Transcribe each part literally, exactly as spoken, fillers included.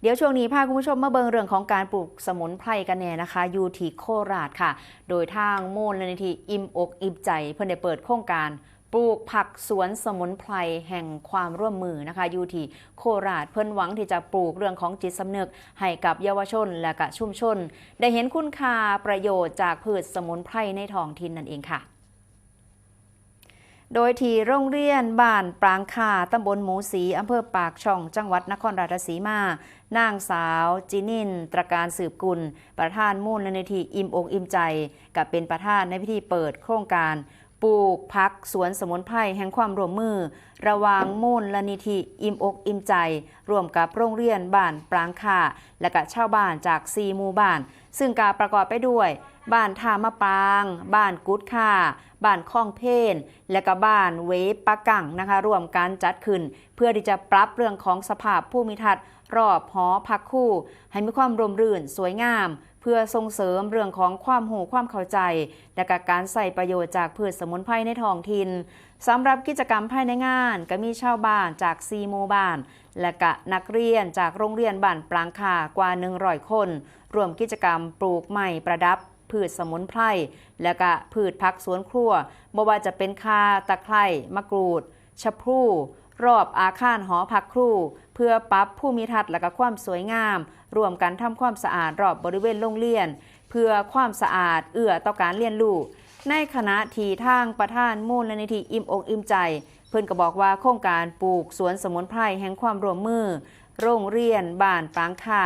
เดี๋ยวช่วงนี้พาคุณผู้ชมมาเบิ่งเรื่องของการปลูกสมุนไพรกันแน่นะคะ อยู่ที่โคราชค่ะ โดยทางมูลนิธิอิ่มอกอิ่มใจ เพิ่นได้เปิดโครงการปลูกผักสวนสมุนไพรแห่งความร่วมมือนะคะ อยู่ที่โคราช เพิ่นหวังที่จะปลูกเรื่องของจิตสำนึกให้กับเยาวชนและกะชุมชน ได้เห็นคุณค่าประโยชน์จากพืชสมุนไพรในท้องถิ่นนั่นเองค่ะ โดยที่โรงเรียนบ้านปรางคา ตำบลหมูสี อำเภอปากช่อง จังหวัดนครราชสีมา นางสาวจินิน ตระการสืบกุล ประธานมูลนิธิอิ่มอกอิ่มใจ กับเป็นประธานในพิธีเปิดโครงการปลูกผักสวนสมุนไพรแห่งความร่วมมือ ระหว่างมูลนิธิอิ่มอกอิ่มใจ ร่วมกับโรงเรียนบ้านปรางคา และกะชาวบ้านจากสี่หมู่บ้าน ซึ่งกะประกอบไปด้วย บ้านท่ามะปาง บ้านกุดคา บ้านคลองเพน และกะบ้านเวปะกังนะคะ ร่วมกันจัดขึ้น เพื่อที่จะปรับเรื่องของสภาพภูมิทัศน์รอบหอพักครู ให้มีความร่มรื่นสวยงาม เพื่อส่งเสริมเรื่องของความรู้ความเข้าใจ และกะการใช้ประโยชน์จากพืชสมุนไพรในท้องถิ่น สำหรับกิจกรรมภายในงานก็มีชาวบ้านจากสี่หมู่บ้าน และกะนักเรียนจากโรงเรียนบ้านปรางคากว่าหนึ่งร้อยคน ร่วมกิจกรรมปลูกไม้ประดับ พืชสมุนไพร และกะพืชผักสวนครัว บ่ว่าจะเป็นข่า ตะไคร้ มะกรูด ชะพลู รอบอาคารหอพักครู เพื่อปรับภูมิทัศน์และกะความสวยงาม ร่วมกันทำความสะอาดรอบบริเวณโรงเรียน เพื่อความสะอาดเอื้อต่อการเรียนรู้ ในขณะที่ทางประธานมูลนิธิอิ่มอกอิ่มใจ เพิ่นก็บอกว่าโครงการปลูกสวนสมุนไพรแห่งความร่วมมือ โรงเรียนบ้านปรางคา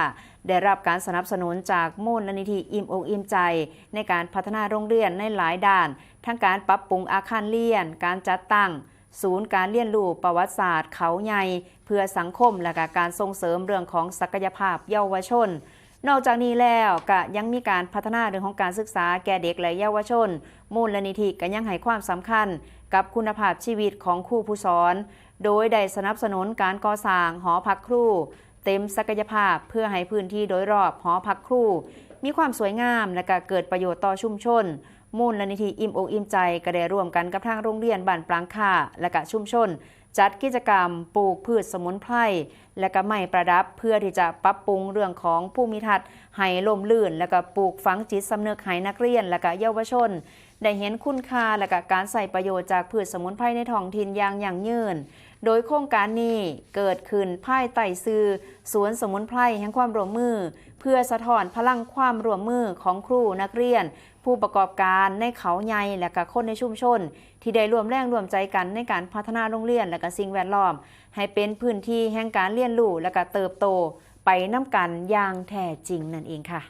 ได้รับการสนับสนุนจากมูลนิธิอิ่มอกอิ่มใจ ในการพัฒนาโรงเรียนในหลายด้าน ทั้งการปรับปรุงอาคารเรียน การจัดตั้งศูนย์การเรียนรู้ประวัติศาสตร์เขาใหญ่เพื่อสังคม และกะการส่งเสริมเรื่องของศักยภาพเยาวชน นอกจากนี้แล้วกะยังมีการพัฒนาเรื่องของการศึกษาแก่เด็กและเยาวชน มูลนิธิก็ยังให้ความสำคัญกับคุณภาพชีวิตของครูผู้สอน โดยได้สนับสนุนการก่อสร้างหอพักครู เต็มศักยภาพเพื่อให้พื้นที่โดยรอบหอพักครู มีความสวยงามและกะเกิดประโยชน์ต่อชุมชน มูลนิธิอิ่มอกอิ่มใจก็ได้ร่วมกันกับทางโรงเรียนบ้านปรางคา และกะชุมชน จัดกิจกรรมปลูกพืชสมุนไพร และกะไม้ประดับ เพื่อที่จะปรับปรุงเรื่องของภูมิทัศน์ให้ร่มรื่น และกะปลูกฝังจิตสำนึกให้นักเรียน และกะเยาวชน ได้เห็นคุณค่า และกะการใช้ประโยชน์จากพืชสมุนไพรในท้องถิ่นอย่างยั่งยืน โดยโครงการนี้เกิดขึ้นภายใต้ชื่อสวนสมุนไพรแห่งความร่วมมือ เพื่อสะท้อนพลังความร่วมมือของครู นักเรียน ผู้ประกอบการในเขาใหญ่ และกะคนในชุมชน ที่ได้ร่วมแรงร่วมใจกันในการพัฒนาโรงเรียน และกะสิ่งแวดล้อม ให้เป็นพื้นที่แห่งการเรียนรู้ และกะเติบโตไปนำกันอย่างแท้จริงนั่นเองค่ะ